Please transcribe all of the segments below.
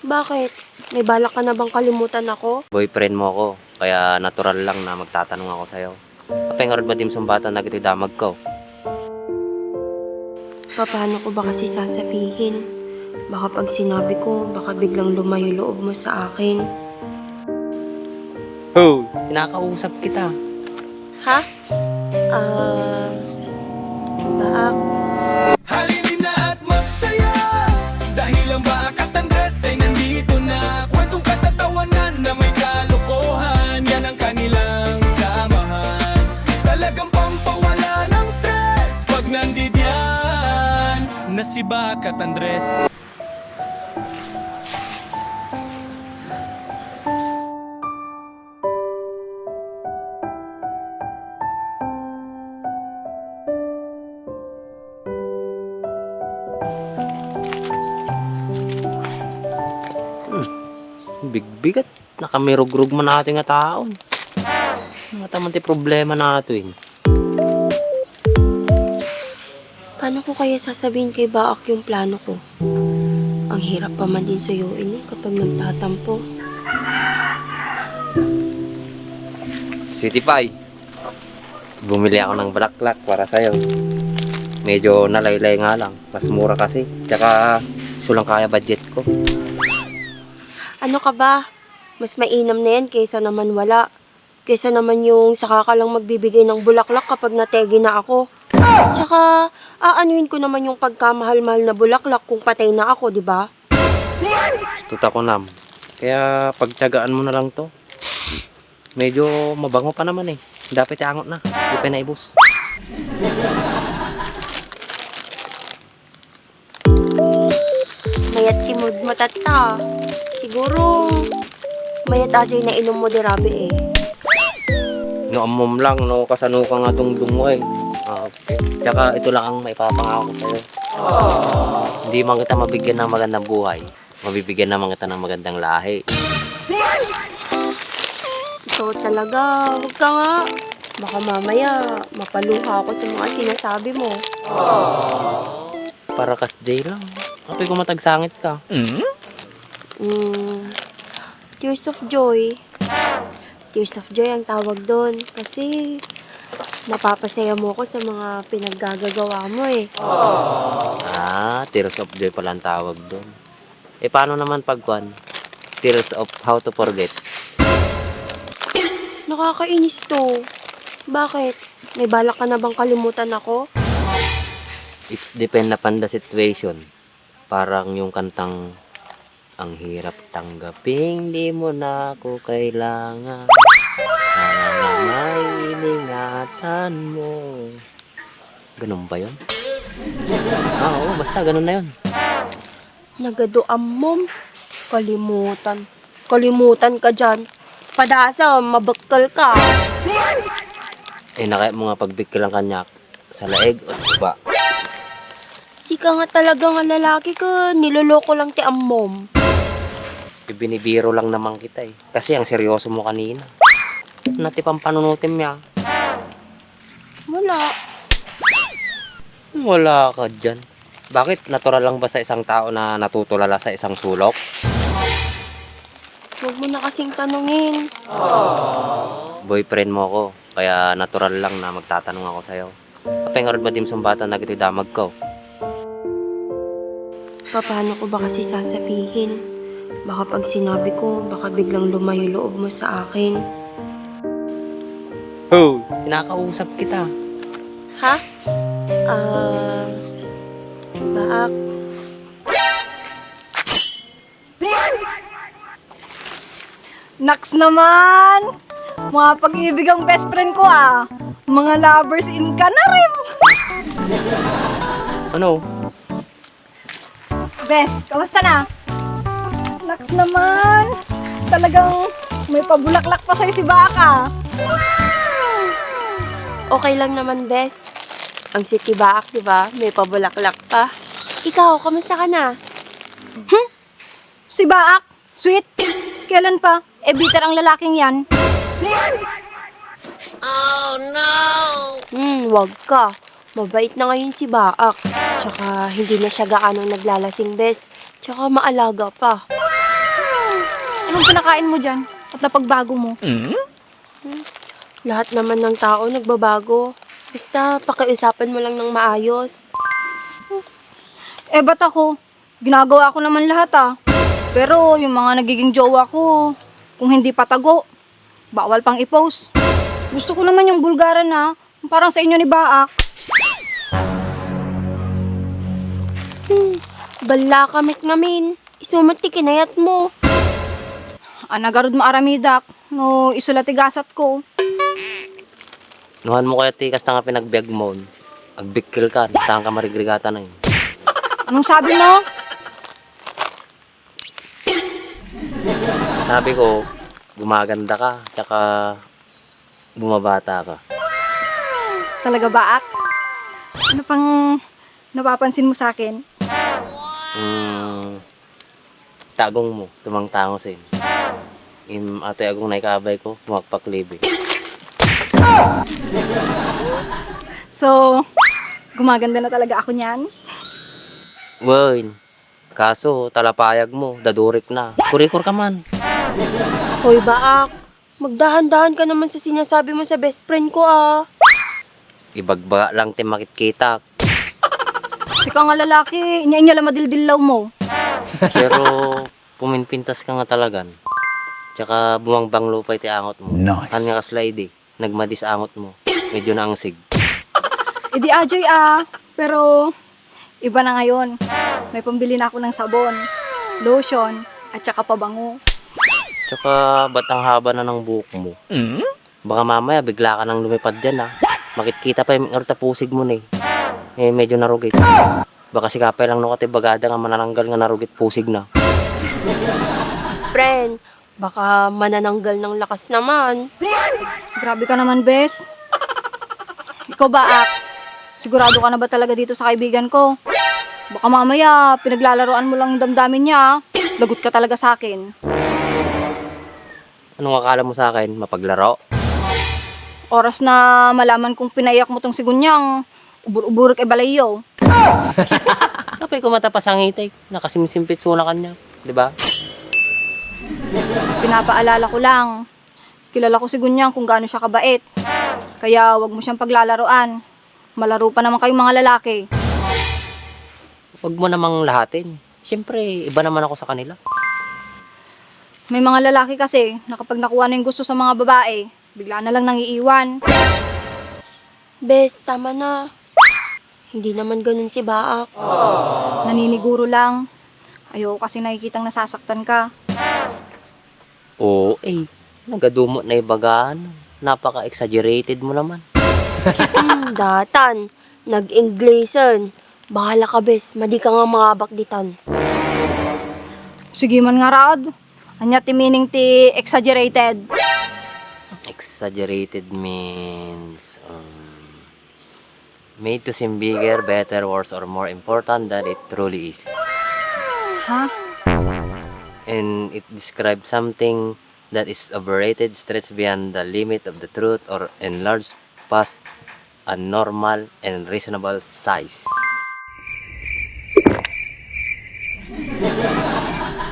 Bakit? May balak ka na bang kalimutan ako? Boyfriend mo ako, kaya natural lang na magtatanong ako sa'yo. Apay nga rin ba dim bata na kito'y damag ko? Paano ko ba kasi sasabihin? Baka pag sinabi ko, baka biglang lumayo loob mo sa akin. Oh, kinakausap kita. Ha? Baak. Halili na at magsaya dahil ang Baak at Andres ay nandito na. Kwentong katatawanan na may kalokohan, yan ang kanilang samahan. Talagang pampawala ng stress pag nandiyan na si Baak at Andres. Bigbigat, nakamirog-rog man natin nga taon. Mga tamanti problema natin. Paano ko kaya sasabihin kay Baak yung plano ko? Ang hirap pa man din suyuin kapag nagtatampo. Sweetie Pie, bumili ako ng bulaklak para sa'yo. Medyo nalaylay nga lang, mas mura kasi. Tsaka sulang kaya budget ko. Ano ka ba? Mas mainam na yan kaysa naman wala. Kaysa naman yung saka ka lang magbibigay ng bulaklak kapag nategi na ako. Tsaka, aanuin ko naman yung pagkamahal-mahal na bulaklak kung patay na ako, di ba? Gusto ko nam. Kaya pagtyagaan mo na lang to. Medyo mabango pa naman eh. Dapat iangot na. Di pa naibos. Mayat timod matata. Siguro, mayat ajay na inom mo dirabi eh. No amom lang, no kasano ka nga dungdung mo eh. Okay. Tsaka ito lang ang maipapangako sa'yo. Hindi man kita mabigyan ng magandang buhay. Mabibigyan naman kita ng magandang lahi. Ito talaga, huwag ka nga. Baka mamaya, mapaluha ako sa mga sinasabi mo. Para kasday lang. Apoy ko matagsangit ka. Tears of joy. Tears of joy ang tawag doon. Kasi, napapasaya mo ko sa mga pinaggagawa mo eh. Tears of joy pala ang tawag doon. Eh paano naman pagkuhan? Tears of how to forget. Nakakainis to. Bakit? May balak ka na bang kalimutan ako? It's depend upon the situation. Parang yung kantang ang hirap tanggaping di mo na ako kailangan. Sana na may iningatan mo. Ganun ba yun? Oo, basta ganun na yun. Nagadoam mom. Kalimutan. Kalimutan ka dyan. Padasa, mabakal ka. Eh nakaya mo nga pagbigkil ang kanyak sa laeg o ba? Sika nga talaga nga lalaki ka. Niloloko lang ti ammom. Binibiro lang naman kita eh. Kasi ang seryoso mo kanina. Natipang panunutin niya. Wala. Wala ka dyan. Bakit? Natural lang ba sa isang tao na natutulala sa isang sulok? Huwag mo na kasing tanungin. Boyfriend mo ako, kaya natural lang na magtatanong ako sa'yo. Apay nga rin ba dim bata na kito'y damag ko? Paano ko ba kasi sasabihin? Baka pag sinabi ko, baka biglang lumayo loob mo sa akin. Oh, kinakausap kita. Ha? Baak. Naks naman! Mga pag-ibig ang best friend ko ah. Mga lovers in ka na rin. Ano? Bes, kamusta na? Naks naman! Talagang may pabulaklak pa sa'yo si Baka. Okay lang naman, Bes. Ang city Baak, di ba? May pabulaklak pa. Ikaw, kamusta ka na? Si Baak? Sweet? Kailan pa? Bitter ang lalaking yan. Wag ka. Mabait na ngayon si Baak. Tsaka hindi na siya gaanong naglalasing, Bes. Tsaka maalaga pa. Anong pinakain mo dyan? At napagbago mo? Lahat naman ng tao nagbabago. Basta pakiusapan mo lang ng maayos. Eh, ba't ako? Ginagawa ko naman lahat ah. Pero yung mga nagiging jowa ko, kung hindi patago, bawal pang i-post. Gusto ko naman yung bulgaran na, parang sa inyo ni Baak. Bala kamit ngamin. Isumat ti kinayat mo. Anagarod maaramidak, no isulatigasat ko. Nuhan mo kaya tikas na nga pinagbiag mo. Agbikil ka, nagtahan ka marigrigata na yun. Anong sabi mo? Sabi ko, gumaganda ka, tsaka bumabata ka. Talaga Baak? Ano pang napapansin mo sa akin? Tagong mo, tumang tangosin. Atoy agong naikabay ko, pumakpak libe. So, gumaganda na talaga ako niyan? Woy, kaso talapayag mo, dadurik na. Kurikor ka man. Hoy, Baak. Magdahan-dahan ka naman sa sinasabi mo sa best friend ko ah. Ibagbaga lang ti makikita. Kasi ka nga lalaki, inya lang madildilaw mo. Pero puminpintas ka nga talagan. Tsaka bumangbang lupay ti angot mo. Nice. Han nga kaslide, nagmadis angot mo. Medyo naangsig. E di Ajoy ah, pero iba na ngayon. May pambili na ako ng sabon, lotion, at saka pabango. Tsaka ba't ang haba na ng buhok mo? Baka mamaya bigla ka nang lumipad dyan Makikita pa yung pusig mo na medyo narugit. Baka sikapay lang no kati bagada nga manananggal nga narugit pusig na. Best friend, baka manananggal ng lakas naman. Grabe ka naman, Bes. Ikaw Baak, sigurado ka na ba talaga dito sa kaibigan ko? Baka mamaya, pinaglalaroan mo lang yung damdamin niya. Lagot ka talaga sa akin. Anong akala mo sa akin? Mapaglaro? Oras na malaman kong pinaiyak mo tong sigunyang, ubur-ubur kay balayo. Kapay ko matapas ang itik. Nakasimsimpit suna kanya. Diba? Pinapaalala ko lang. Kilala ko si Gunyang kung gaano siya kabait. Kaya wag mo siyang paglalaroan. Malaro pa naman kayong mga lalaki. Huwag mo namang lahatin. Siyempre, iba naman ako sa kanila. May mga lalaki kasi na kapag nakuha na yung gusto sa mga babae, bigla na lang nangiiwan. Bes, tama na. Hindi naman ganun si Baak. Naniniguro lang. Ayoko kasi nakikitang nasasaktan ka. Oo, nagadumot na ibagaan. Napaka-exaggerated mo naman. Datan. Nag-Inglesan. Bahala ka, Bes. Madi ka nga mga bakditan. Sige man nga Raod. Anya ti meaning ti exaggerated. Exaggerated means made to seem bigger, better, worse, or more important than it truly is. Ha? And it describes something that is overrated, stretched beyond the limit of the truth, or enlarged past a normal and reasonable size.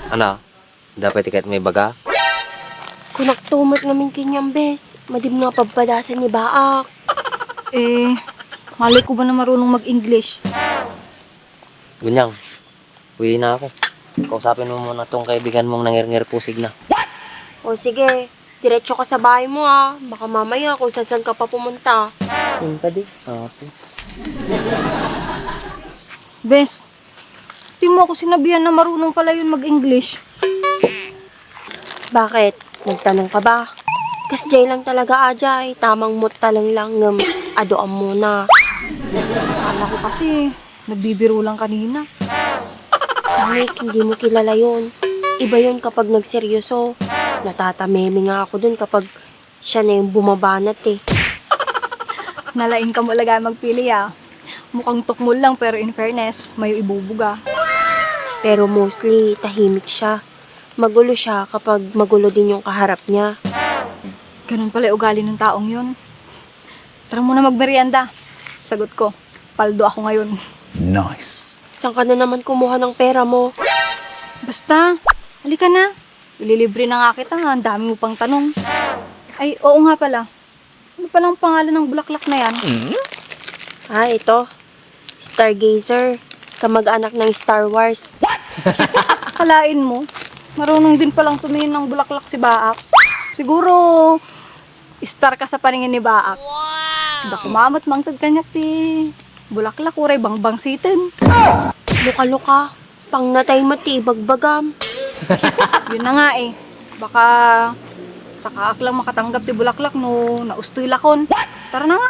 Ano? Dapat ikat may baga? Kunak tumot ngamin kanyang, Bes. Madim nga pagpadasan ni Baak. Eh, malay ko ba na marunong mag-English? Gunyang, uwi na ako. Kausapin mo muna tong kaibigan mong nangir-ngir pusig na. O sige, diretso ka sa bahay mo ah. Baka mamaya kung saan ka pa pumunta. Yun pa di. Okay. Bes, di mo ako sinabihan na marunong pala yun mag-English. Bakit? Nagtanong ka ba? Kasjay lang talaga, Ajay. Tamang mutalang lang adoan mo na. Akala ko kasi, nagbibiro lang kanina. Nick, hindi mo kilala yun. Iba yun kapag nagseryoso. Natatameme nga ako dun kapag siya na yung bumabanat Nalaing ka mo lagay magpili ah. Mukhang tukmol lang pero in fairness, may ibubuga. Pero mostly, tahimik siya. Magulo siya kapag magulo din yung kaharap niya. Ganun pala yung ugali ng taong yun. Tara muna magmerienda. Sagot ko, paldo ako ngayon. Nice. Saan ka na naman kumuha ng pera mo? Basta, halika na. Ililibre na nga kita, ang dami mo pang tanong. Ay, oo nga pala. Ano palang pangalan ng bulaklak na yan? Ito. Stargazer. Kamag-anak ng Star Wars. Akalain mo, marunong din palang tumingin ng bulaklak si Baak. Siguro, star ka sa paningin ni Baak. Wow! Kumamat mangtad kanyak ti bulaklak, uray bangbang sitin. Luka-luka. Pang natay mo ti bagbagam. Yun na nga eh. Baka saka aklang makatanggap ti bulaklak no naustoy lakon. Tara na nga.